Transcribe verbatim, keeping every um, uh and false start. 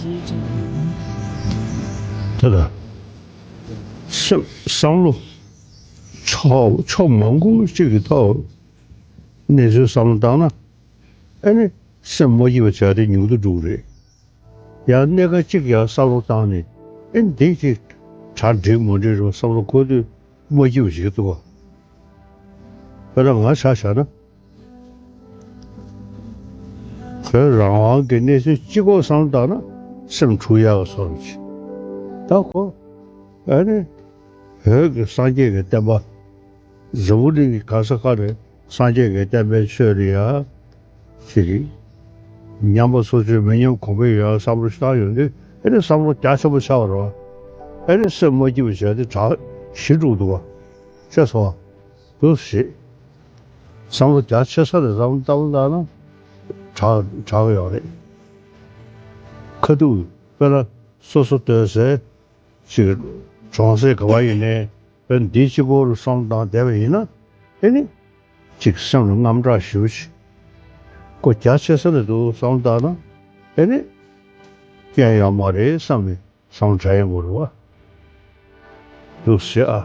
ད་ལྟ་སེམས་བསམ་བློ་ཕྱོགས་ཕྱོགས་མང་པོ་ཅིག་གི་ཐོག་གནས་ཚུལ་བསམ་བློ་བཏང་ན། ཨ་ནི་སེམས་མ་སྐྱིད་པ་བྱས་ཏེ་ཉུང་དུ་འགྲོ་གི་རེད། ཡང་གནད་འགག་གཅིག་ཡང་བསམ་བློ་བཏང་ནས། ཨེ་འདི་ཅིག་གྲ་འགྲིག་མ་འགྲིག་རུ་བསམ་བློ་འཁོར་དུས་མ་སྐྱིད་པ་ཞིག་འདུག་ག་དཔེར་ན་ང་ཆ་བཞག་ན། བོད་རང་དབང་གི་གནས་ཚུལ་གཅིག་པོ་བསམ་བློ་བཏང་ན་སེམས་འཁྲུག་ཡག་བཟོ་འདྲ་ཅིག་ད་ཁོ་ཨ་ནི་བོད་ཀྱི་སངས་རྒྱས་ཀྱི་བསྟན་པ། འཛམ་བུ་གླིང་གི་ག་ས་ག་ནས་སངས་རྒྱས་ཀྱི་བསྟན་པའི་ཆོས་ལ་ཡ་ཅིག་ཉམས་པ་སོར་ཆུད་མི་ཉམས་གོང་འཕེལ་ཡོང་བསམ་བློ་ཞིག་བཏང་ཡོང་དུས། ཨེ་ནི་བསམ་བློ་རྒྱ་ཆེན་པོ་ཆགས་པ་རེད་བ། ཨེ་ནི་སེམས་མ་སྐྱིད་པ་བྱས་ཏེ་དྲག་ཞི་འགྲོ་འདུག་བ། ཤེས་སོང་བ། འདུག་ཞེས། བསམ་བློ་རྒྱ་ཆེ་ས་ནས་བསམ་བློ་བཏང་བཏང་ན་དྲག་དྲག་ཡོང་རེད། ཁ་ཐུག་དཔེར་ན་སོ་སོ་སྡོད་སའི་ཅིག་གྲོང་གསེབ་ག་བ་ཡིན་ནའི་དཔེར་ན་འདི་གཅིག་པོ་རུ་བསམ་བློ་བཏང་བསྡད་པ་ཡིན་ན། ཨེ་ནི་ཅིག་སེམས་ལ་དངངས་སྐྲག་ཞེ་པོ་ཅིག་ཁོ་རྒྱ་ཆེ་ས་ནས་འདུག་བསམ་བློ་བཏང་ན། ཨེ་ནི་རྐྱེན་ཡོད་མ་རེད་བསམ་ནས་བསམ་བློ་དྲན་ཡོང་གི་རེད་བ། འདུག་ཟེར་ཨ།